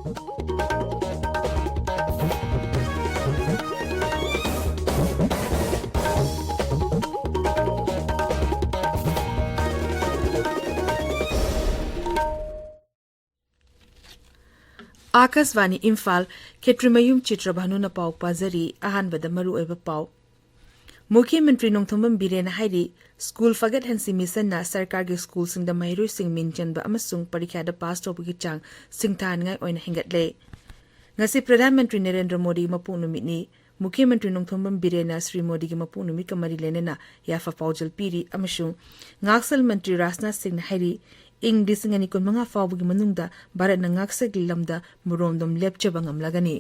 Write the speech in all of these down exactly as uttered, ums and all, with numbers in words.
ꯑꯥꯀꯥꯁꯕꯥꯅꯤ ꯏꯝꯐꯥꯜ, ꯈꯦꯇ꯭ꯔꯤꯃꯌꯨꯝ ꯆꯤꯇ꯭ꯔꯚꯥꯅꯨꯅ ꯄꯥꯎ ꯄꯥꯖꯔꯤ꯫ ꯑꯍꯥꯟꯕꯗ ꯃꯔꯨꯑꯣꯏꯕ ꯄꯥꯎ꯫ ꯃꯨꯈ꯭ꯌ ꯃꯟꯇ꯭ꯔꯤ ꯅꯣꯡꯊꯣꯝꯕꯝ ꯕꯤꯔꯦꯟꯅ ꯍꯥꯏꯔꯤ, ꯁ꯭ꯀꯨꯜ ꯐꯒꯠꯍꯟꯁꯤ ꯃꯤꯁꯟꯅ ꯁꯔꯀꯥꯔꯒꯤ ꯁ꯭ꯀꯨꯜꯁꯤꯡꯗ ꯃꯍꯩꯔꯣꯏꯁꯤꯡ ꯃꯤꯡ ꯆꯟꯕ ꯑꯃꯁꯨꯡ ꯄꯔꯤꯈ꯭ꯌꯥꯗ ꯄꯥꯁ ꯇꯧꯕꯒꯤ ꯆꯥꯡ ꯁꯤꯡꯊꯥꯅꯤꯡꯉꯥꯏ ꯑꯣꯏꯅ ꯍꯦꯟꯒꯠꯂꯦ꯫ ꯉꯁꯤ ꯄ꯭ꯔꯙꯥꯟ ꯃꯟꯇ꯭ꯔꯤ ꯅꯔꯦꯟꯗ꯭ꯔ ꯃꯣꯗꯤꯒꯤ ꯃꯄꯣꯛ ꯅꯨꯃꯤꯠꯅꯤ꯫ ꯃꯨꯈ꯭ꯌ ꯃꯟꯇ꯭ꯔꯤ ꯅꯣꯡꯊꯣꯝꯕꯝ ꯕꯤꯔꯦꯟꯅ ꯁ꯭ꯔꯤ ꯃꯣꯗꯤꯒꯤ ꯃꯄꯣꯛ ꯅꯨꯃꯤꯠꯀ ꯃꯔꯤ ꯂꯩꯅꯅ ꯌꯥꯏꯐ ꯄꯥꯎꯖꯦꯜ ꯄꯤꯔꯤ ꯑꯃꯁꯨꯡ ꯉꯥꯛꯁꯦꯜ ꯃꯟꯇ꯭ꯔꯤ ꯔꯥꯖꯅꯥꯊ ꯁꯤꯡꯅ ꯍꯥꯏꯔꯤ, ꯏꯪ ꯂꯤꯁꯤꯡ ꯑꯅꯤ ꯀꯨꯟꯃꯉꯥ ꯐꯥꯎꯕꯒꯤ ꯃꯅꯨꯡꯗ ꯚꯥꯔꯠꯅ ꯉꯥꯛꯁꯦꯜꯒꯤ ꯂꯝꯗ ꯃꯨꯔꯣꯝꯗꯣꯝ ꯂꯦꯞꯆꯕ ꯉꯝꯂꯒꯅꯤ꯫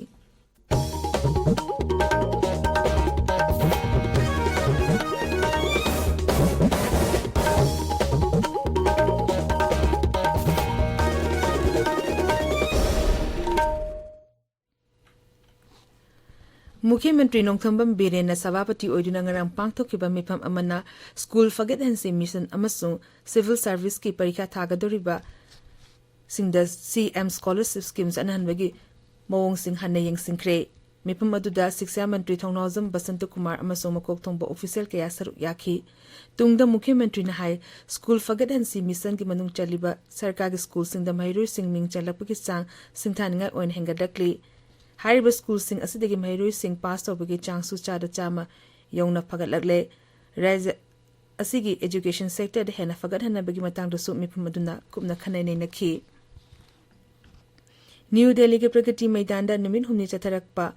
ꯃꯨꯈ꯭ꯌ ꯃꯟꯇ꯭ꯔꯤ ꯅꯣꯡꯊꯣꯝꯕꯝ ꯕꯤꯔꯦꯟꯅ ꯁꯚꯥꯄꯇꯤ ꯑꯣꯏꯗꯨꯅ ꯉꯔꯥꯡ ꯄꯥꯡꯊꯣꯛꯈꯤꯕ ꯃꯤꯐꯝ ꯑꯃꯅ ꯁ꯭ꯀꯨꯜ ꯐꯒꯠꯍꯟꯁꯤ ꯃꯤꯁꯟ ꯑꯃꯁꯨꯡ ꯁꯤꯚꯤꯜ ꯁꯔꯚꯤꯁꯀꯤ ꯄꯔꯤꯈꯥ ꯊꯥꯒꯗꯧꯔꯤꯕꯁꯤꯡꯗ ꯁꯤ ꯑꯦꯝ ꯁ꯭ꯀꯣꯂꯔꯁꯤꯞ ꯁ꯭ꯀꯤꯝ ꯆꯠꯅꯍꯟꯕꯒꯤ ꯃꯑꯣꯡꯁꯤꯡ ꯍꯟꯅ ꯌꯦꯡꯁꯤꯟꯈ꯭ꯔꯦ꯫ ꯃꯤꯐꯝ ꯑꯗꯨꯗ ꯁꯤꯛꯁꯥ ꯃꯟꯇ꯭ꯔꯤ ꯊꯧꯅꯥꯎꯖꯝ ꯕꯁꯟꯇ ꯀꯨꯃꯥꯔ ꯑꯃꯁꯨꯡ ꯃꯀꯣꯛ ꯊꯣꯡꯕ ꯑꯣꯐꯤꯁꯤꯌꯦꯜ ꯀꯌꯥ ꯁꯔꯨꯛ ꯌꯥꯈꯤ꯫ ꯇꯨꯡꯗ ꯃꯨꯈ꯭ꯌ ꯃꯟꯇ꯭ꯔꯤꯅ ꯍꯥꯏ, ꯁ꯭ꯀꯨꯜ ꯐꯒꯠꯍꯟꯁꯤ ꯃꯤꯁꯟꯒꯤ ꯃꯅꯨꯡ ꯆꯜꯂꯤꯕ ꯁꯔꯀꯥꯔꯒꯤ ꯁ꯭ꯀꯨꯜꯁꯤꯡꯗ ꯃꯍꯩꯔꯣꯏꯁꯤꯡ ꯃꯤꯡ ꯆꯜꯂꯛꯄꯒꯤ ꯆꯥꯡ ꯁꯤꯡꯊꯥꯅꯤꯡꯉꯥꯏ ꯑꯣꯏꯅ ꯍꯦꯟꯒꯠꯂꯛꯂꯤ꯫ ꯍꯥꯏꯔꯤꯕ ꯁ꯭ꯀꯨꯜꯁꯤꯡ ꯑꯁꯤꯗꯒꯤ ꯃꯍꯩꯔꯣꯏꯁꯤꯡ ꯄꯥꯁ ꯇꯧꯕꯒꯤ ꯆꯥꯡꯁꯨ ꯆꯥꯗ ꯆꯥꯝꯃ ꯌꯧꯅ ꯐꯒꯠꯂꯛꯂꯦ꯫ ꯔꯥꯖ꯭ꯌ ꯑꯁꯤꯒꯤ ꯑꯦꯖꯨꯀꯦꯁꯟ ꯁꯦꯛꯇꯔꯗ ꯍꯦꯟꯅ ꯐꯒꯠꯍꯟꯅꯕꯒꯤ ꯃꯇꯥꯡꯗꯁꯨ ꯃꯤꯐꯝ ꯑꯗꯨꯅ ꯀꯨꯞꯅ ꯈꯟꯅ ꯅꯩꯅꯈꯤ꯫ ꯅ꯭ꯌꯨ ꯗꯦꯜꯂꯤꯒꯤ ꯄ꯭ꯔꯒꯇꯤ ꯃꯩꯗꯥꯟꯗ ꯅꯨꯃꯤꯠ ꯍꯨꯝꯅꯤ ꯆꯠꯊꯔꯛꯄ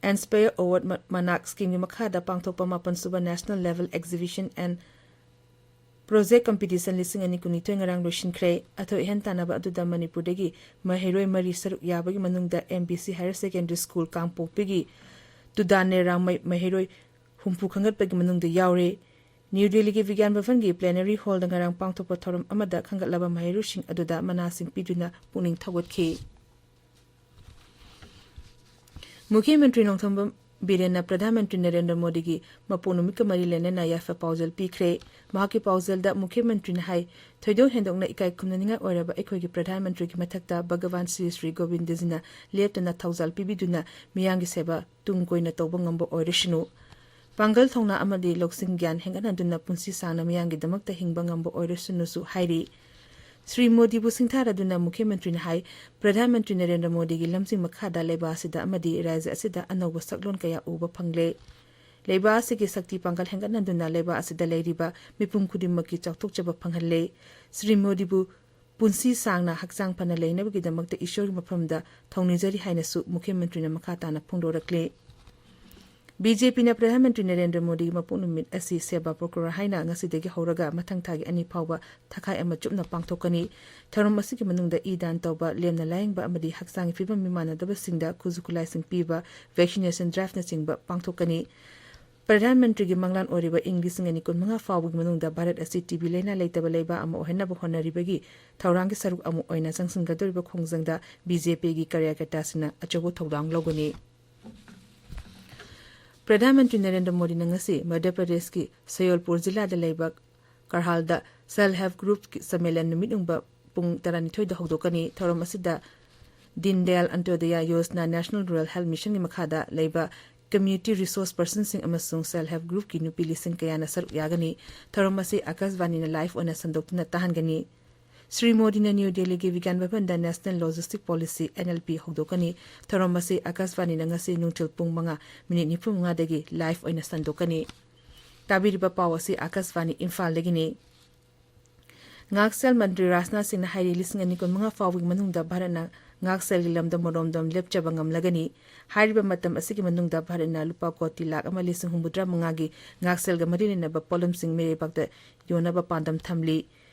ꯑꯦꯟꯁꯄꯌꯔ ꯑꯋꯥꯔꯗ ꯃ-, ꯃꯅꯥꯛ ꯁ꯭ꯀꯤꯝꯒꯤ ꯃꯈꯥꯗ ꯄꯥꯡꯊꯣꯛꯄ ꯃꯥꯄꯟ ꯁꯨꯕ National Level Exhibition and Project Competition ꯂꯤꯁꯤꯡ ꯑꯅꯤ ꯀꯨꯟꯅꯤꯊꯣꯏ ꯉꯔꯥꯡ ꯂꯣꯏꯁꯤꯟꯈ꯭ꯔꯦ꯫ ꯑꯊꯣꯏ ꯑꯍꯦꯟ ꯇꯥꯟꯅꯕ ꯑꯗꯨꯗ ꯃꯅꯤꯄꯨꯔꯗꯒꯤ ꯃꯍꯩꯔꯣꯏ ꯃꯔꯤ ꯁꯔꯨꯛ ꯌꯥꯕꯒꯤ ꯃꯅꯨꯡꯗ M B C Higher Secondary School ꯀꯥꯡꯄꯣꯛꯄꯤꯒꯤ ꯇꯨꯗꯥꯅꯦ ꯔꯥꯡꯃꯩ ꯃꯍꯩꯔꯣꯏ ꯍꯨꯝꯐꯨ ꯈꯟꯒꯠꯄꯒꯤ ꯃꯅꯨꯡꯗ ꯌꯥꯎꯔꯦ꯫ ꯅ꯭ꯌꯨ ꯗꯦꯜꯂꯤꯒꯤ ꯕꯤꯒ꯭ꯌꯥꯟ ꯚꯕꯟꯒꯤ ꯄ꯭ꯂꯦꯅꯔꯤ ꯍꯣꯜꯗ ꯉꯔꯥꯡ ꯄꯥꯡꯊꯣꯛꯄ ꯊꯧꯔꯝ ꯑꯃꯗ ꯈꯟꯒꯠꯂꯕ ꯃꯍꯩꯔꯣꯏꯁꯤꯡ ꯑꯗꯨꯗ ꯃꯅꯥꯁꯤꯡ ꯄꯤꯗꯨꯅ ꯄꯨꯛꯅꯤꯡ ꯊꯧꯒꯠꯈꯤ꯫ ꯃꯨꯈ꯭ꯌ ꯃꯟꯇ꯭ꯔꯤ ꯅꯣꯡꯊꯣꯝꯕꯝ ꯕꯤꯔꯦꯟꯅ ꯄ꯭ꯔꯙꯥꯟ ꯃꯟꯇ꯭ꯔꯤ ꯅꯔꯦꯟꯗ꯭ꯔ ꯃꯣꯗꯤꯒꯤ ꯃꯄꯣꯛ ꯅꯨꯃꯤꯠꯀ ꯃꯔꯤ ꯂꯩꯅꯅ ꯌꯥꯏꯐ ꯄꯥꯎꯖꯦꯜ ꯄꯤꯈ꯭ꯔꯦ꯫ ꯃꯍꯥꯛꯀꯤ ꯄꯥꯎꯖꯦꯜꯗ ꯃꯨꯈ꯭ꯌ ꯃꯟꯇ꯭ꯔꯤꯅ ꯍꯥꯏ, ꯊꯣꯏꯗꯣꯛ ꯍꯦꯟꯗꯣꯛꯅ ꯏꯀꯥꯏ ꯈꯨꯝꯅꯅꯤꯡꯉꯥꯏ ꯑꯣꯏꯔꯕ ꯑꯩꯈꯣꯏꯒꯤ ꯄ꯭ꯔꯙꯥꯟ ꯃꯟꯇ꯭ꯔꯤꯒꯤ ꯃꯊꯛꯇ ꯚꯒꯋꯥꯟ ꯁ꯭ꯔꯤ ꯁ꯭ꯔꯤ ꯒꯣꯕꯤꯟꯗꯖꯤꯅ ꯂꯦꯞꯇꯅ ꯊꯧꯖꯥꯜ ꯄꯤꯕꯤꯗꯨꯅ ꯃꯤꯌꯥꯝꯒꯤ ꯁꯦꯕꯥ ꯇꯨꯡ ꯀꯣꯏꯅ ꯇꯧꯕ ꯉꯝꯕ ꯑꯣꯏꯔꯁꯅꯨ꯫ ꯄꯥꯡꯒꯜ ꯊꯧꯅꯥ ꯑꯃꯗꯤ ꯂꯧꯁꯤꯡ ꯒ꯭ꯌꯥꯟ ꯍꯦꯟꯒꯠꯍꯟꯗꯨꯅ ꯄꯨꯟꯁꯤ ꯁꯥꯡꯅ ꯃꯤꯌꯥꯝꯒꯤꯗꯃꯛꯇ ꯍꯤꯡꯕ ꯉꯝꯕ ꯑꯣꯏꯔꯁꯅꯨꯁꯨ ꯍꯥꯏꯔꯤ꯫ ꯁ꯭ꯔꯤ ꯃꯣꯗꯤꯕꯨ ꯁꯤꯡꯊꯥꯔꯗꯨꯅ ꯃꯨꯈ꯭ꯌ ꯃꯟꯇ꯭ꯔꯤꯅ ꯍꯥꯏ, ꯄ꯭ꯔꯙꯥꯟ ꯃꯟꯇ꯭ꯔꯤ ꯅꯔꯦꯟꯗ꯭ꯔ ꯃꯣꯗꯤꯒꯤ ꯂꯝꯖꯤꯡ ꯃꯈꯥꯗ ꯂꯩꯕꯥꯛ ꯑꯁꯤꯗ ꯑꯃꯗꯤ ꯔꯥꯖ꯭ꯌ ꯑꯁꯤꯗ ꯑꯅꯧꯕ ꯁꯛꯂꯣꯟ ꯀꯌꯥ ꯎꯕ ꯐꯪꯂꯦ꯫ ꯂꯩꯕꯥꯛ ꯑꯁꯤꯒꯤ ꯁꯛꯇꯤ ꯄꯥꯡꯒꯜ ꯍꯦꯟꯒꯠꯍꯟꯗꯨꯅ ꯂꯩꯕꯥꯛ ꯑꯁꯤꯗ ꯂꯩꯔꯤꯕ ꯃꯤꯄꯨꯝ ꯈꯨꯗꯤꯡꯃꯛꯀꯤ ꯆꯥꯎꯊꯣꯛꯆꯕ ꯐꯪꯍꯜꯂꯦ꯫ ꯁ꯭ꯔꯤ ꯃꯣꯗꯤꯕꯨ ꯄꯨꯟꯁꯤ ꯁꯥꯡꯅ ꯍꯛꯆꯥꯡ ꯐꯅ ꯂꯩꯅꯕꯒꯤꯗꯃꯛꯇ ꯏꯁꯣꯔꯒꯤ ꯃꯐꯝꯗ ꯊꯧꯅꯤꯖꯔꯤ ꯍꯥꯏꯅꯁꯨ ꯃꯨꯈ꯭ꯌ ꯃꯟꯇ꯭ꯔꯤꯅ ꯃꯈꯥ ꯇꯥꯅ ꯐꯣꯡꯗꯣꯔꯛꯂꯤ꯫ ꯕꯤ ꯖꯦ ꯄꯤꯅ ꯄ꯭ꯔꯙꯥꯟ ꯃꯟꯇ꯭ꯔꯤ ꯅꯔꯦꯟꯗ꯭ꯔ ꯃꯣꯗꯤꯒꯤ ꯃꯄꯣꯛ ꯅꯨꯃꯤꯠ ꯑꯁꯤ ꯁꯦꯕꯥ ꯄ꯭ꯔꯣꯀꯨꯔ ꯍꯥꯏꯅ ꯉꯁꯤꯗꯒꯤ ꯍꯧꯔꯒ ꯃꯊꯪ ꯊꯥꯒꯤ ꯑꯅꯤ ꯐꯥꯎꯕ ꯊꯥꯈꯥꯏ ꯑꯃ ꯆꯨꯞꯅ ꯄꯥꯡꯊꯣꯛꯀꯅꯤ꯫ ꯊꯧꯔꯝ ꯑꯁꯤꯒꯤ ꯃꯅꯨꯡꯗ ꯏ ꯗꯥꯟ ꯇꯧꯕ, ꯂꯦꯝꯅ ꯂꯥꯌꯦꯡꯕ ꯑꯃꯗꯤ ꯍꯛꯆꯥꯡꯒꯤ ꯐꯤꯕꯝ ꯃꯤꯃꯥꯟꯅꯗꯕꯁꯤꯡꯗ ꯈꯨꯠꯁꯨ ꯈꯨꯠꯂꯥꯏꯁꯤꯡ ꯄꯤꯕ, ꯚꯦꯛꯁꯤꯅꯦꯁꯟ ꯗ꯭ꯔꯥꯏꯚꯅꯆꯤꯡꯕ ꯄꯥꯡꯊꯣꯛꯀꯅꯤ꯫ ꯄ꯭ꯔꯙꯥꯟ ꯃꯟꯇ꯭ꯔꯤꯒꯤ ꯃꯪꯂꯥꯟ ꯑꯣꯏꯔꯤꯕ ꯏꯪ ꯂꯤꯁꯤꯡ ꯑꯅꯤ ꯀꯨꯟꯃꯉꯥ ꯐꯥꯎꯕꯒꯤ ꯃꯅꯨꯡꯗ ꯚꯥꯔꯠ ꯑꯁꯤ ꯇꯤ ꯕꯤ ꯂꯥꯏꯅꯥ ꯂꯩꯇꯕ ꯂꯩꯕꯥꯛ ꯑꯃ ꯑꯣꯏꯍꯟꯅꯕ ꯍꯣꯠꯅꯔꯤꯕꯒꯤ ꯊꯧꯔꯥꯡꯒꯤ ꯁꯔꯨꯛ ꯑꯃ ꯑꯣꯏꯅ ꯆꯪꯁꯤꯟꯒꯗꯧꯔꯤꯕ ꯈꯣꯡꯖꯪꯗ ꯕꯤ ꯖꯦ ꯄꯤꯒꯤ ꯀꯥꯔꯌꯀꯔꯇꯥꯁꯤꯡꯅ ꯑꯆꯧꯕ ꯊꯧꯗꯥꯡ ꯂꯧꯒꯅꯤ꯫ ꯄ꯭ꯔꯙꯥꯟ ꯃꯟꯇ꯭ꯔꯤ ꯅꯔꯦꯟꯗ꯭ꯔ ꯃꯣꯗꯤꯅ ꯉꯁꯤ ꯃꯙ꯭ꯌ ꯄ꯭ꯔꯗꯦꯁꯀꯤ ꯁꯌꯣꯜꯄꯨꯔ ꯖꯤꯂꯥꯗ ꯂꯩꯕ ꯀꯔꯍꯥꯜꯗ ꯁꯦꯜꯐ ꯍꯦꯜꯞ ꯒ꯭ꯔꯨꯞꯀꯤ ꯁꯝꯃꯦꯂꯟ ꯅꯨꯃꯤꯠ ꯌꯨꯡꯕ ꯄꯨꯡ ꯇꯔꯥꯅꯤꯊꯣꯏꯗ ꯍꯧꯗꯣꯛꯀꯅꯤ꯫ ꯊꯧꯔꯝ ꯑꯁꯤꯗ ꯗꯤꯟ Dayal ꯑꯟꯇꯣꯗꯌꯥ Yojana national rural health ꯃꯤꯁꯟꯒꯤ ꯃꯈꯥꯗ ꯂꯩꯕ ꯀꯝꯃ꯭ꯌꯨꯅꯤꯇꯤ ꯔꯤꯁꯣꯔꯁ ꯄꯔꯁꯟꯁꯤꯡ ꯑꯃꯁꯨꯡ ꯁꯦꯜꯐ ꯍꯦꯜꯞ ꯒ꯭ꯔꯨꯞꯀꯤ ꯅꯨꯄꯤ ꯂꯤꯁꯤꯡ ꯀꯌꯥꯅ ꯁꯔꯨꯛ ꯌꯥꯒꯅꯤ꯫ ꯊꯧꯔꯝ ꯑꯁꯤ ꯑꯥꯀꯥꯁꯕꯥꯅꯤꯅ ꯂꯥꯏꯚ ꯑꯣꯏꯅ ꯁꯟꯗꯣꯛꯇꯨꯅ ꯇꯥꯍꯟꯒꯅꯤ꯫ ꯁ꯭ꯔꯤ ꯃꯣꯗꯤꯅ ꯅ꯭ꯌꯨ ꯗꯦꯜꯂꯤꯒꯤ ꯕꯤꯒ꯭ꯌꯥꯟ ꯚꯕꯟꯗ national logistic policy, N L P, ꯍꯧꯗꯣꯛꯀꯅꯤ꯫ ꯊꯧꯔꯝ ꯑꯁꯤ ꯑꯥꯀꯥꯁꯕꯥꯅꯤꯅ ꯉꯁꯤ ꯅꯨꯡꯊꯤꯜ ꯄꯨꯡ ꯃꯉꯥ ꯃꯤꯅꯤꯠ ꯅꯤꯐꯨ ꯃꯉꯥꯗꯒꯤ ꯂꯥꯏꯚ ꯑꯣꯏꯅ ꯁꯟꯗꯣꯛꯀꯅꯤ꯫ ꯇꯥꯕꯤꯔꯤꯕ ꯄꯥꯎ ꯑꯁꯤ ꯑꯥꯀꯥꯁꯕꯥꯅꯤ ꯏꯝꯐꯥꯜꯗꯒꯤꯅꯤ꯫ ꯉꯥꯛꯁꯦꯜ ꯃꯟꯇ꯭ꯔꯤ ꯔꯥꯖꯅꯥꯊ ꯁꯤꯡꯅ ꯍꯥꯏꯔꯤ, ꯂꯤꯁꯤꯡ ꯑꯅꯤ ꯀꯨꯟꯃꯉꯥ ꯐꯥꯎꯕꯒꯤ ꯃꯅꯨꯡꯗ ꯚꯥꯔꯠꯅ ꯉꯥꯛꯁꯦꯜꯒꯤ ꯂꯝꯗ ꯃꯔꯣꯝꯗꯣꯝ ꯂꯦꯞꯆꯕ ꯉꯝꯂꯒꯅꯤ꯫ ꯍꯥꯏꯔꯤꯕ ꯃꯇꯝ ꯑꯁꯤꯒꯤ ꯃꯅꯨꯡꯗ ꯚꯥꯔꯠꯅ ꯂꯨꯄꯥ ꯀꯣꯇꯤ ꯂꯥꯈ ꯑꯃ ꯂꯤꯁꯤꯡ ꯍꯨꯝꯐꯨꯇꯔꯥ ꯃꯉꯥꯒꯤ ꯉꯥꯛꯁꯦꯜꯒ ꯃꯔꯤ ꯂꯩꯅꯕ ꯄꯣꯠꯂꯝꯁꯤꯡ ꯃꯤꯔꯩꯕꯥꯛꯇ ꯌꯣꯟꯅꯕ ꯄꯥꯟꯗꯝ ꯊꯝꯂꯤ꯫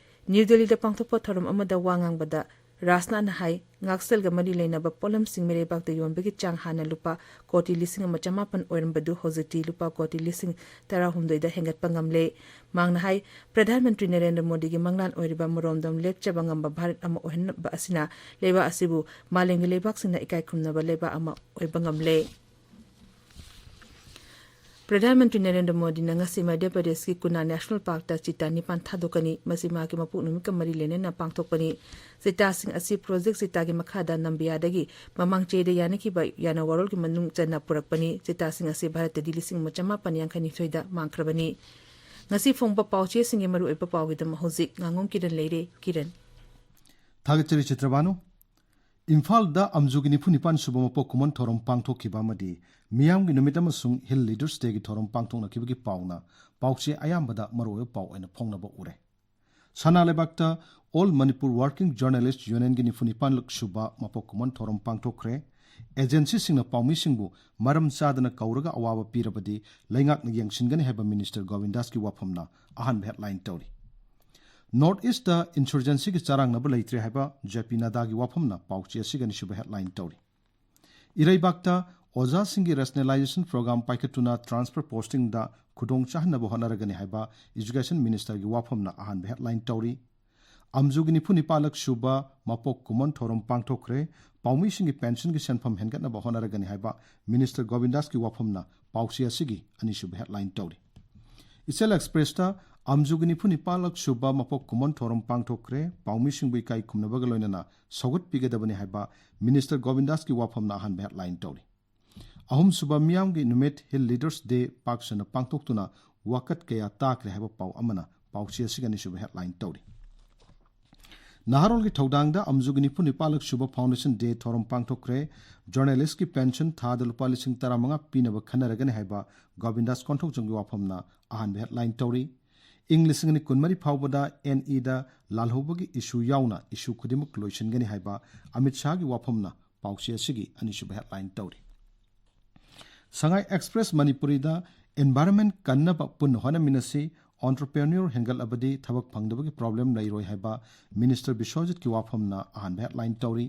ꯅ꯭ꯌꯨ ꯗꯦꯜꯂꯤꯗ ꯄꯥꯡꯊꯣꯛꯄ ꯊꯧꯔꯝ ꯑꯃꯗ ꯋꯥ ꯉꯥꯡꯕꯗ ꯔꯥꯖꯅꯥꯊꯅ ꯍꯥꯏ, ꯉꯥꯛꯁꯦꯜꯒ ꯃꯔꯤ ꯂꯩꯅꯕ ꯄꯣꯠꯂꯝꯁꯤꯡ ꯃꯤꯔꯩꯕꯥꯛꯇ ꯌꯣꯟꯕꯒꯤ ꯆꯥꯡ ꯍꯥꯟꯅ ꯂꯨꯄꯥ ꯀꯣꯇꯤ ꯂꯤꯁꯤꯡ ꯑꯃ ꯆꯃꯥꯄꯟ ꯑꯣꯏꯔꯝꯕꯗꯨ ꯍꯧꯖꯤꯛꯇꯤ ꯂꯨꯄꯥ ꯀꯣꯇꯤ ꯂꯤꯁꯤꯡ ꯇꯔꯥꯍꯨꯝꯗꯣꯏꯗ ꯍꯦꯟꯒꯠꯄ ꯉꯝꯂꯦ꯫ ꯃꯍꯥꯛꯅ ꯍꯥꯏ, ꯄ꯭ꯔꯙꯥꯟ ꯃꯟꯇ꯭ꯔꯤ ꯅꯔꯦꯟꯗ꯭ꯔ ꯃꯣꯗꯤꯒꯤ ꯃꯪꯂꯥꯟ ꯑꯣꯏꯔꯤꯕ ꯃꯔꯣꯝꯗꯣꯝ ꯂꯦꯞꯆꯕ ꯉꯝꯕ ꯚꯥꯔꯠ ꯑꯃ ꯑꯣꯏꯍꯟꯕ ꯑꯁꯤꯅ ꯂꯩꯕꯥꯛ ꯑꯁꯤꯕꯨ ꯃꯥꯂꯦꯝꯒꯤ ꯂꯩꯕꯥꯛꯁꯤꯡꯅ ꯏꯀꯥꯏ ꯈꯨꯝꯅꯕ ꯂꯩꯕꯥꯛ ꯑꯃ ꯑꯣꯏꯕ ꯉꯝꯂꯦ꯫ ꯄ꯭ꯔꯙꯥꯟ ꯃꯟꯇ꯭ꯔꯤ ꯅꯔꯦꯟꯗ꯭ꯔ ꯃꯣꯗꯤꯅ ꯉꯁꯤ ꯃꯙ꯭ꯌ ꯄ꯭ꯔꯗꯦꯁꯀꯤ ꯀꯨꯅꯥ ꯅꯦꯁꯅꯦꯜ ꯄꯥꯔꯛꯇ ꯆꯤꯇꯥ ꯅꯤꯄꯥꯟ ꯊꯥꯗꯣꯛꯀꯅꯤ꯫ ꯃꯁꯤ ꯃꯍꯥꯛꯀꯤ ꯃꯄꯣꯛ ꯅꯨꯃꯤꯠꯀ ꯃꯔꯤ ꯂꯩꯅꯅ ꯄꯥꯡꯊꯣꯛꯄꯅꯤ꯫ ꯆꯤꯇꯥꯁꯤꯡ ꯑꯁꯤ ꯄ꯭ꯔꯣꯖꯦꯛ ꯆꯤꯇꯥꯒꯤ ꯃꯈꯥꯗ ꯅꯝꯕꯤꯌꯥꯗꯒꯤ ꯃꯃꯥꯡ ꯆꯍꯤꯗ ꯌꯥꯅꯈꯤꯕ ꯌꯥꯅ ꯋꯥꯔꯣꯜꯒꯤ ꯃꯅꯨꯡ ꯆꯟꯅ ꯄꯨꯔꯛꯄꯅꯤ꯫ ꯆꯤꯇꯥꯁꯤꯡ ꯑꯁꯤ ꯚꯥꯔꯠꯇꯗꯤ ꯂꯤꯁꯤꯡ ꯑꯃ ꯆꯃꯥꯄꯟ ꯌꯥꯡꯈꯩ ꯅꯤꯊꯣꯏꯗ ꯃꯥꯡꯈ꯭ꯔꯕꯅꯤ꯫ ꯉꯁꯤ ꯐꯣꯡꯕ ꯄꯥꯎꯆꯦꯁꯤꯡꯒꯤ ꯃꯔꯨꯑꯣꯏꯕ ꯄꯥꯎꯒꯤꯗꯃꯛ ꯍꯧꯖꯤꯛ ꯉꯥꯉꯣꯝ ꯀꯤꯔꯟ ꯂꯩꯔꯦ꯫ ꯀꯤꯔꯟ꯫ ꯊꯥꯒꯠꯆꯔꯤ ꯆꯤꯇ꯭ꯔꯕꯥꯅꯨ꯫ ꯏꯝꯐꯥꯜꯗ ꯑꯝꯖꯨꯒꯤ ꯅꯤꯐꯨ ꯅꯤꯄꯥꯟ ꯁꯨꯕ ꯃꯄꯣꯛ ꯀꯨꯝꯑꯣꯟ ꯊꯧꯔꯝ ꯄꯥꯡꯊꯣꯛꯈꯤꯕ ꯑꯃꯗꯤ ꯃꯤꯌꯥꯝꯒꯤ ꯅꯨꯃꯤꯠ ꯑꯃꯁꯨꯡ ꯍꯤꯜ ꯂꯤꯗꯔꯁ ꯗꯦꯒꯤ ꯊꯧꯔꯝ ꯄꯥꯡꯊꯣꯛꯅꯈꯤꯕꯒꯤ ꯄꯥꯎꯅ ꯄꯥꯎꯆꯦ ꯑꯌꯥꯝꯕꯗ ꯃꯔꯨꯑꯣꯏꯕ ꯄꯥꯎ ꯑꯣꯏꯅ ꯐꯣꯡꯅꯕ ꯎꯔꯦ꯫ ꯁꯅꯥ ꯂꯩꯕꯥꯛꯇ ꯑꯣꯜ ꯃꯅꯤꯄꯨꯔ ꯋꯥꯔꯀꯤꯡ ꯖꯔꯅꯦꯂꯤꯁ ꯌꯨꯅꯤꯌꯟꯒꯤ ꯅꯤꯐꯨ ꯅꯤꯄꯥꯟꯂꯛ ꯁꯨꯕ ꯃꯄꯣꯛ ꯀꯨꯝꯑꯣꯟ ꯊꯧꯔꯝ ꯄꯥꯡꯊꯣꯛꯈ꯭ꯔꯦ꯫ ꯑꯦꯖꯦꯟꯁꯤꯁꯤꯡꯅ ꯄꯥꯎꯃꯤꯁꯤꯡꯕꯨ ꯃꯔꯝ ꯆꯥꯗꯅ ꯀꯧꯔꯒ ꯑꯋꯥꯕ ꯄꯤꯔꯕꯗꯤ ꯂꯩꯉꯥꯛꯅ ꯌꯦꯡꯁꯤꯟꯒꯅꯤ ꯍꯥꯏꯕ ꯃꯤꯅꯤꯁꯇꯔ ꯒꯣꯕꯤꯟꯗꯥꯁꯀꯤ ꯋꯥꯐꯝꯅ ꯑꯍꯥꯟꯕ ꯍꯦꯗꯂꯥꯏꯟ ꯇꯧꯔꯤ꯫ ꯅꯣꯔꯠ ꯏꯁꯇ ꯏꯟꯁꯔꯖꯦꯟꯁꯤꯒꯤ ꯆꯔꯥꯡꯅꯕ ꯂꯩꯇ꯭ꯔꯦ ꯍꯥꯏꯕ ꯖꯦ ꯄꯤ ꯅꯗꯥꯒꯤ ꯋꯥꯐꯝꯅ ꯄꯥꯎꯆꯦ ꯑꯁꯤꯒꯤ ꯑꯅꯤꯁꯨꯕ ꯍꯦꯗꯂꯥꯏꯟ ꯇꯧꯔꯤ꯫ ꯏꯔꯩꯕꯥꯛꯇ ꯑꯣꯖꯥꯁꯤꯡꯒꯤ ꯔꯦꯁꯅꯦꯂꯥꯏꯖꯦꯁꯟ ꯄ꯭ꯔꯣꯒ꯭ꯔꯥꯝ ꯄꯥꯏꯈꯠꯇꯨꯅ ꯇ꯭ꯔꯥꯟꯁꯐꯔ ꯄꯣꯁꯇꯤꯡꯗ ꯈꯨꯗꯣꯡ ꯆꯥꯍꯟꯅꯕ ꯍꯣꯠꯅꯔꯒꯅꯤ ꯍꯥꯏꯕ ꯏꯖꯨꯀꯦꯁꯟ ꯃꯤꯅꯤꯁꯇꯔꯒꯤ ꯋꯥꯐꯝꯅ ꯑꯍꯥꯟꯕ ꯍꯦꯗꯂꯥꯏꯟ ꯇꯧꯔꯤ꯫ ꯑꯝꯖꯨꯒꯤ ꯅꯤꯐꯨ ꯅꯤꯄꯥꯜꯂꯛ ꯁꯨꯕ ꯃꯄꯣꯛ ꯀꯨꯝꯑꯣꯟ ꯊꯧꯔꯝ ꯄꯥꯡꯊꯣꯛꯈ꯭ꯔꯦ꯫ ꯄꯥꯎꯃꯤꯁꯤꯡꯒꯤ ꯄꯦꯟꯁꯟꯒꯤ ꯁꯦꯟꯐꯝ ꯍꯦꯟꯒꯠꯅꯕ ꯍꯣꯠꯅꯔꯒꯅꯤ ꯍꯥꯏꯕ ꯃꯤꯅꯤꯁꯇꯔ ꯒꯣꯕꯤꯟꯗꯥꯁꯀꯤ ꯋꯥꯐꯝꯅ ꯄꯥꯎꯆꯦ ꯑꯁꯤꯒꯤ ꯑꯅꯤꯁꯨꯕ ꯍꯦꯗꯂꯥꯏꯟ ꯇꯧꯔꯤ꯫ ꯏꯆꯦꯜ ꯑꯦꯛꯁꯄ꯭ꯔꯦꯁꯇ ꯑꯝꯖꯨꯒꯤ ꯅꯤꯐꯨ ꯅꯤꯄꯥꯜꯂꯛ ꯁꯨꯕ ꯃꯄꯣꯛ ꯀꯨꯝꯑꯣꯟ ꯊꯧꯔꯝ ꯄꯥꯡꯊꯣꯛꯈ꯭ꯔꯦ꯫ ꯄꯥꯎꯃꯤꯁꯤꯡꯕꯨ ꯏꯀꯥꯏ ꯈꯨꯝꯅꯕꯒ ꯂꯣꯏꯅꯅ ꯁꯧꯒꯠꯄꯤꯒꯗꯕꯅꯤ ꯍꯥꯏꯕ ꯃꯤꯅꯤꯁꯇꯔ ꯒꯣꯕꯤꯟꯗꯥꯁꯀꯤ ꯋꯥꯐꯝꯅ ꯑꯍꯥꯟꯕ ꯍꯦꯗꯂꯥꯏꯟ ꯇꯧꯔꯤ꯫ ꯑꯍꯨꯝꯁꯨꯕ ꯃꯤꯌꯥꯝꯒꯤ ꯅꯨꯃꯤꯠ ꯍꯤꯜ ꯂꯤꯗꯔꯁ ꯗꯦ ꯄꯥꯛ ꯁꯟꯅ ꯄꯥꯡꯊꯣꯛꯇꯨꯅ ꯋꯥꯀꯠ ꯀꯌꯥ ꯇꯥꯈ꯭ꯔꯦ ꯍꯥꯏꯕ ꯄꯥꯎ ꯑꯃꯅ ꯄꯥꯎꯆꯦ ꯑꯁꯤꯒꯤ ꯑꯅꯤꯁꯨꯕ ꯍꯦꯗꯂꯥꯏꯟ ꯇꯧꯔꯤ꯫ ꯅꯍꯥꯔꯣꯜꯒꯤ ꯊꯧꯗꯥꯡꯗ ꯑꯝꯖꯨꯒꯤ ꯅꯤꯐꯨ ꯅꯤꯄꯥꯜꯂꯛ ꯁꯨꯕ ꯐꯥꯎꯟꯗꯦꯁꯟ ꯗꯦ ꯊꯧꯔꯝ ꯄꯥꯡꯊꯣꯛꯈ꯭ꯔꯦ꯫ ꯖꯔꯅꯦꯂꯤꯁꯀꯤ ꯄꯦꯟꯁꯟ ꯊꯥꯗ ꯂꯨꯄꯥ ꯂꯤꯁꯤꯡ ꯇꯔꯥꯃꯉꯥ ꯄꯤꯅꯕ ꯈꯟꯅꯔꯒꯅꯤ ꯍꯥꯏꯕ ꯒꯣꯕꯤꯟꯗꯥꯁ ꯀꯣꯟꯊꯧꯖꯝꯒꯤ ꯋꯥꯐꯝꯅ ꯑꯍꯥꯟꯕ ꯍꯦꯗꯂꯥꯏꯟ ꯇꯧꯔꯤ꯫ ꯏꯪ ꯂꯤꯁꯤꯡ ꯑꯅꯤ ꯀꯨꯟꯃꯔꯤ ꯐꯥꯎꯕꯗ ꯑꯦꯟ ꯏꯗ ꯂꯥꯜꯍꯧꯕꯒꯤ ꯏꯁꯨ ꯌꯥꯎꯅ ꯏꯁꯨ ꯈꯨꯗꯤꯡꯃꯛ ꯂꯣꯏꯁꯤꯟꯒꯅꯤ ꯍꯥꯏꯕ ꯑꯃꯤꯠ ꯁꯥꯍꯒꯤ ꯋꯥꯐꯝꯅ ꯄꯥꯎꯆꯦ ꯑꯁꯤꯒꯤ ꯑꯅꯤꯁꯨꯕ ꯍꯦꯗꯂꯥꯏꯟ ꯇꯧꯔꯤ꯫ ꯁꯉꯥꯏ ꯑꯦꯛꯁꯄ꯭ꯔꯦꯁ ꯃꯅꯤꯄꯨꯔꯤꯗ ꯏꯟꯚꯥꯏꯔꯟꯃꯦꯟ ꯀꯟꯅꯕ ꯄꯨꯟꯅ ꯍꯣꯠꯅꯃꯤꯟꯅꯁꯤ, ꯑꯣꯟꯇꯔꯄ꯭ꯔꯦꯅ꯭ꯌꯣꯔ ꯍꯦꯟꯒꯠꯂꯕꯗꯤ ꯊꯕꯛ ꯐꯪꯗꯕꯒꯤ ꯄ꯭ꯔꯣꯕ꯭ꯂꯦꯝ ꯂꯩꯔꯣꯏ ꯍꯥꯏꯕ ꯃꯤꯅꯤꯁꯇꯔ ꯕꯤꯁ꯭ꯋꯖꯤꯠꯀꯤ ꯋꯥꯐꯝꯅ ꯑꯍꯥꯟꯕ ꯍꯦꯗꯂꯥꯏꯟ ꯇꯧꯔꯤ꯫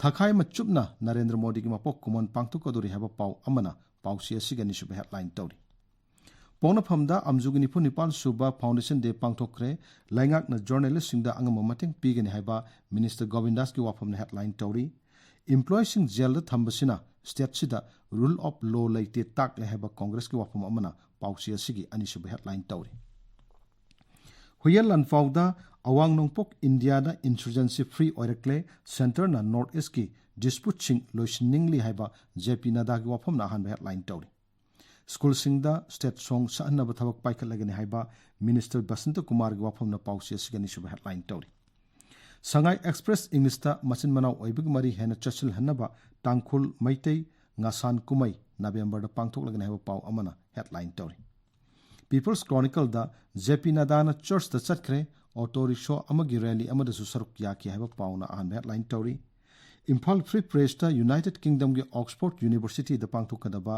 ꯊꯥꯈꯥꯏ ꯑꯃ ꯆꯨꯞꯅ ꯅꯔꯦꯟꯗ꯭ꯔ ꯃꯣꯗꯤꯒꯤ ꯃꯄꯣꯛ ꯀꯨꯝꯑꯣꯟ ꯄꯥꯡꯊꯣꯛꯀꯗꯧꯔꯤ ꯍꯥꯏꯕ ꯄꯥꯎ ꯑꯃꯅ ꯄꯥꯎꯆꯦ ꯑꯁꯤꯒꯤ ꯑꯅꯤꯁꯨꯕ ꯍꯦꯗꯂꯥꯏꯟ ꯇꯧꯔꯤ꯫ ꯄꯣꯛꯅꯐꯝꯗ ꯑꯝꯖꯨꯒꯤ ꯅꯤꯐꯨ ꯅꯤꯄꯥꯜ ꯁꯨꯕ ꯐꯥꯎꯟꯗꯦꯁꯟ ꯗꯦ ꯄꯥꯡꯊꯣꯛꯈ꯭ꯔꯦ꯫ ꯂꯩꯉꯥꯛꯅ ꯖꯔꯅꯦꯂꯤꯁꯁꯤꯡꯗ ꯑꯉꯝꯕ ꯃꯇꯦꯡ ꯄꯤꯒꯅꯤ ꯍꯥꯏꯕ ꯃꯤꯅꯤꯁꯇꯔ ꯒꯣꯕꯤꯟꯗꯥꯁꯀꯤ ꯋꯥꯐꯝꯅ ꯍꯦꯗꯂꯥꯏꯟ ꯇꯧꯔꯤ꯫ ꯏꯝꯄ꯭ꯂꯣꯌꯤꯁꯤꯡ ꯖꯦꯜꯗ ꯊꯝꯕꯁꯤꯅ ꯁ꯭ꯇꯦꯠꯁꯤꯗ rule of law ꯂꯩꯇꯦ ꯇꯥꯛꯂꯦ ꯍꯥꯏꯕ ꯀꯣꯡꯒ꯭ꯔꯦꯁꯀꯤ ꯋꯥꯐꯝ ꯑꯃꯅ ꯄꯥꯎꯆꯦ ꯑꯁꯤꯒꯤ ꯑꯅꯤꯁꯨꯕ headline ꯇꯧꯔꯤ꯫ ꯍꯨꯏꯌꯦꯟ ꯂꯥꯟꯐꯥꯎꯗ ꯑꯋꯥꯡ ꯅꯣꯡꯄꯣꯛ ꯏꯟꯗꯤꯌꯥꯗ insurgency free ꯑꯣꯏꯔꯛꯂꯦ, centreꯅ North Eastꯀꯤ disputeꯁꯤꯡ ꯂꯣꯏꯁꯤꯟꯅꯤꯡꯂꯤ ꯍꯥꯏꯕ J P Naddꯥꯒꯤ ꯋꯥꯐꯝꯅ ꯑꯍꯥꯟꯕ headline ꯇꯧꯔꯤ꯫ ꯁ꯭ꯀꯨꯜꯁꯤꯡꯗ state song ꯁꯛꯍꯟꯅꯕ ꯊꯕꯛ ꯄꯥꯏꯈꯠꯂꯒꯅꯤ ꯍꯥꯏꯕ Minister ꯕꯁꯟꯇ ꯀꯨꯃꯥꯔꯒꯤ ꯋꯥꯐꯝꯅ ꯄꯥꯎꯆꯦ ꯑꯁꯤꯒꯤ ꯑꯅꯤꯁꯨꯕ headline ꯇꯧꯔꯤ꯫ ꯁꯉꯥꯏ Express Englishꯇ ꯃꯆꯤꯟ ꯃꯅꯥꯎ ꯑꯣꯏꯕꯒꯤ ꯃꯔꯤ ꯍꯦꯟꯅ ꯆꯠꯁꯤꯜꯍꯟꯅꯕ ꯇꯥꯡꯈꯨꯜ, ꯃꯩꯇꯩ, ꯉꯥꯁꯥꯟ ꯀꯨꯝꯍꯩ Novemberꯗ ꯄꯥꯡꯊꯣꯛꯂꯒꯅꯤ ꯍꯥꯏꯕ ꯄꯥꯎ ꯑꯃꯅ headline ꯇꯧꯔꯤ꯫ People's Chronicleꯗ J P Naddꯥꯅ churchꯇ ꯆꯠꯈ꯭ꯔꯦ, auto rickshaw ꯑꯃꯒꯤ rally ꯑꯃꯗꯁꯨ ꯁꯔꯨꯛ ꯌꯥꯈꯤ ꯍꯥꯏꯕ ꯄꯥꯎꯅ ꯑꯍꯥꯟꯕ headline ꯇꯧꯔꯤ꯫ ꯏꯝꯐꯥꯜ Free Pressꯇ United Kingdomꯒꯤ Oxford Universityꯗ ꯄꯥꯡꯊꯣꯛꯀꯗꯕ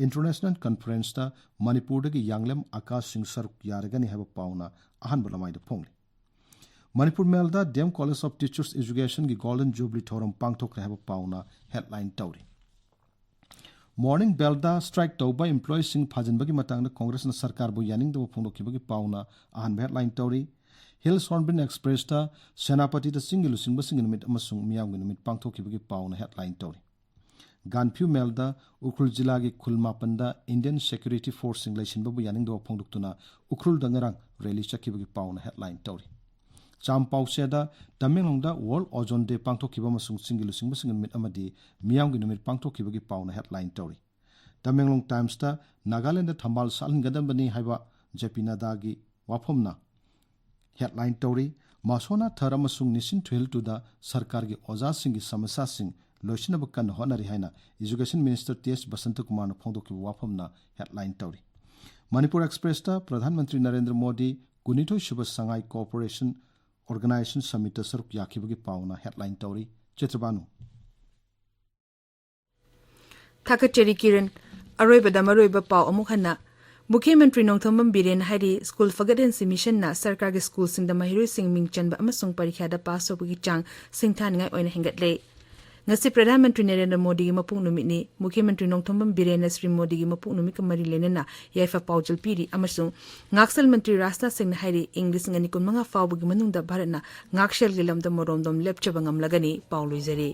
international conferenceꯇ ꯃꯅꯤꯄꯨꯔꯗꯒꯤ ꯌꯥꯡꯂꯦꯝ ꯑꯀꯥꯁ ꯁꯤꯡ ꯁꯔꯨꯛ ꯌꯥꯔꯒꯅꯤ ꯍꯥꯏꯕ ꯄꯥꯎꯅ ꯑꯍꯥꯟꯕ ꯂꯃꯥꯏꯗ ꯐꯣꯡꯂꯤ꯫ Manipur ꯃꯦꯜꯗ D M College of Teachers Educationꯒꯤ golden jubilee ꯊꯧꯔꯝ ꯄꯥꯡꯊꯣꯛꯈ꯭ꯔꯦ ꯍꯥꯏꯕ ꯄꯥꯎꯅ headline ꯇꯧꯔꯤ꯫ Morning Bellꯗ strike ꯇꯧꯕ employeeꯁꯤꯡ ꯐꯥꯖꯤꯟꯕꯒꯤ ꯃꯇꯥꯡꯗ ꯀꯣꯡꯒ꯭ꯔꯦꯁꯅ ꯁꯔꯀꯥꯔꯕꯨ ꯌꯥꯅꯤꯡꯗꯕ ꯐꯣꯡꯗꯣꯛꯈꯤꯕꯒꯤ ꯄꯥꯎꯅ ꯑꯍꯥꯟꯕ headline ꯇꯧꯔꯤ꯫ Hills Hornbill Expressꯇ ꯁꯦꯅꯥꯄꯇꯤꯗ ꯆꯤꯡꯒꯤ ꯂꯨꯆꯤꯡꯕꯁꯤꯡꯒꯤ ꯅꯨꯃꯤꯠ ꯑꯃꯁꯨꯡ ꯃꯤꯌꯥꯝꯒꯤ ꯅꯨꯃꯤꯠ ꯄꯥꯡꯊꯣꯛꯈꯤꯕꯒꯤ ꯄꯥꯎꯅ headline ꯇꯧꯔꯤ꯫ ꯒꯥꯟꯐ꯭ꯌꯨ ꯃꯦꯜꯗ ꯎꯈ꯭ꯔꯨꯜ ꯖꯤꯂꯥꯒꯤ ꯈꯨꯜ ꯃꯥꯄꯟꯗ Indian security forceꯁꯤꯡ ꯂꯩꯁꯤꯟꯕꯕꯨ ꯌꯥꯅꯤꯡꯗꯕ ꯐꯣꯡꯗꯣꯛꯇꯨꯅ ꯎꯈ꯭ꯔꯨꯜꯗ ꯉꯔꯥꯡ rally ꯆꯠꯈꯤꯕꯒꯤ ꯄꯥꯎꯅ headline ꯇꯧꯔꯤ꯫ ꯆꯥꯝ ꯄꯥꯎꯆꯦꯗ ꯇꯃꯦꯡꯂꯣꯡꯗ World Ozone Day ꯄꯥꯡꯊꯣꯛꯈꯤꯕ ꯑꯃꯁꯨꯡ ꯆꯤꯡꯒꯤ ꯂꯨꯆꯤꯡꯕꯁꯤꯡꯒꯤ ꯅꯨꯃꯤꯠ ꯑꯃꯗꯤ ꯃꯤꯌꯥꯝꯒꯤ ꯅꯨꯃꯤꯠ ꯄꯥꯡꯊꯣꯛꯈꯤꯕꯒꯤ ꯄꯥꯎꯅ headline ꯇꯧꯔꯤ꯫ ꯇꯃꯦꯡꯂꯣꯡ Timesꯇ ꯅꯥꯒꯥꯂꯦꯟꯗ ꯊꯝꯕꯥꯜ ꯁꯥꯠꯍꯟꯒꯗꯕꯅꯤ ꯍꯥꯏꯕ J P Naddꯥꯒꯤ ꯋꯥꯐꯝꯅ headline ꯇꯧꯔꯤ꯫ ꯃꯥꯁꯣꯅꯥ ꯊꯔ ꯑꯃꯁꯨꯡ ꯅꯤꯁꯤꯟ ꯊꯨꯍꯤꯜ ꯇꯨꯗ ꯁꯔꯀꯥꯔꯒꯤ ꯑꯣꯖꯥꯁꯤꯡꯒꯤ ꯁꯃꯁ꯭ꯌꯥꯁꯤꯡ ꯂꯣꯏꯁꯤꯟꯅꯕ ꯀꯟꯅ ꯍꯣꯠꯅꯔꯤ ꯍꯥꯏꯅ Education Minister T H Basanta ꯀꯨꯃꯥꯔꯅ ꯐꯣꯡꯗꯣꯛꯈꯤꯕ ꯋꯥꯐꯝꯅ headline ꯇꯧꯔꯤ꯫ ꯃꯅꯤꯄꯨꯔ Expressꯇ ꯄ꯭ꯔꯙꯥꯟ ꯃꯟꯇ꯭ꯔꯤ ꯅꯔꯦꯟꯗ꯭ꯔ ꯃꯣꯗꯤ ꯀꯨꯟꯅꯤꯊꯣꯏ ꯁꯨꯕ Shanghai Cooperation Organization Summitꯇ ꯁꯔꯨꯛ ꯌꯥꯈꯤꯕꯒꯤ ꯄꯥꯎꯅ headline ꯇꯧꯔꯤ꯫ ꯆꯤꯇ꯭ꯔꯕꯥꯅꯨ꯫ ꯊꯥꯒꯠꯆꯔꯤ ꯀꯤꯔꯟ꯫ ꯑꯔꯣꯏꯕꯗ ꯃꯔꯨꯑꯣꯏꯕ ꯄꯥꯎ ꯑꯃꯨꯛ ꯍꯟꯅ꯫ ꯃꯨꯈ꯭ꯌ ꯃꯟꯇ꯭ꯔꯤ ꯅꯣꯡꯊꯣꯝꯕꯝ ꯕꯤꯔꯦꯟ ꯍꯥꯏꯔꯤ, ꯁ꯭ꯀꯨꯜ ꯐꯒꯠꯍꯟꯁꯤ ꯃꯤꯁꯟꯅ ꯁꯔꯀꯥꯔꯒꯤ ꯁ꯭ꯀꯨꯜꯁꯤꯡꯗ ꯃꯍꯩꯔꯣꯏꯁꯤꯡ ꯃꯤꯡ ꯆꯟꯕ ꯑꯃꯁꯨꯡ ꯄꯔꯤꯈ꯭ꯌꯥꯗ ꯄꯥꯁ ꯇꯧꯕꯒꯤ ꯆꯥꯡ ꯁꯤꯡꯊꯥꯅꯤꯡꯉꯥꯏ ꯑꯣꯏꯅ ꯍꯦꯟꯒꯠꯂꯦ꯫ ꯉꯁꯤ ꯄ꯭ꯔꯙꯥꯟ ꯃꯟꯇ꯭ꯔꯤ ꯅꯔꯦꯟꯗ꯭ꯔ ꯃꯣꯗꯤꯒꯤ ꯃꯄꯣꯛ ꯅꯨꯃꯤꯠꯅꯤ꯫ ꯃꯨꯈ꯭ꯌ ꯃꯟꯇ꯭ꯔꯤ ꯅꯣꯡꯊꯣꯝꯕꯝ ꯕꯤꯔꯦꯟꯅ ꯁ꯭ꯔꯤ ꯃꯣꯗꯤꯒꯤ ꯃꯄꯣꯛ ꯅꯨꯃꯤꯠꯀ ꯃꯔꯤ ꯂꯩꯅꯅ ꯌꯥꯏꯐ ꯄꯥꯎꯖꯦꯜ ꯄꯤꯔꯤ ꯑꯃꯁꯨꯡ ꯉꯥꯛꯁꯦꯜ ꯃꯟꯇ꯭ꯔꯤ ꯔꯥꯖꯅꯥꯊ ꯁꯤꯡꯅ ꯍꯥꯏꯔꯤ, ꯏꯪ ꯂꯤꯁꯤꯡ ꯑꯅꯤ ꯀꯨꯟꯃꯉꯥ ꯐꯥꯎꯕꯒꯤ ꯃꯅꯨꯡꯗ ꯚꯥꯔꯠꯅ ꯉꯥꯛꯁꯦꯜꯒꯤ ꯂꯝꯗ ꯃꯔꯣꯝꯗꯣꯝ ꯂꯦꯞꯆꯕ ꯉꯝꯂꯒꯅꯤ꯫ ꯄꯥꯎ ꯂꯣꯏꯖꯔꯦ꯫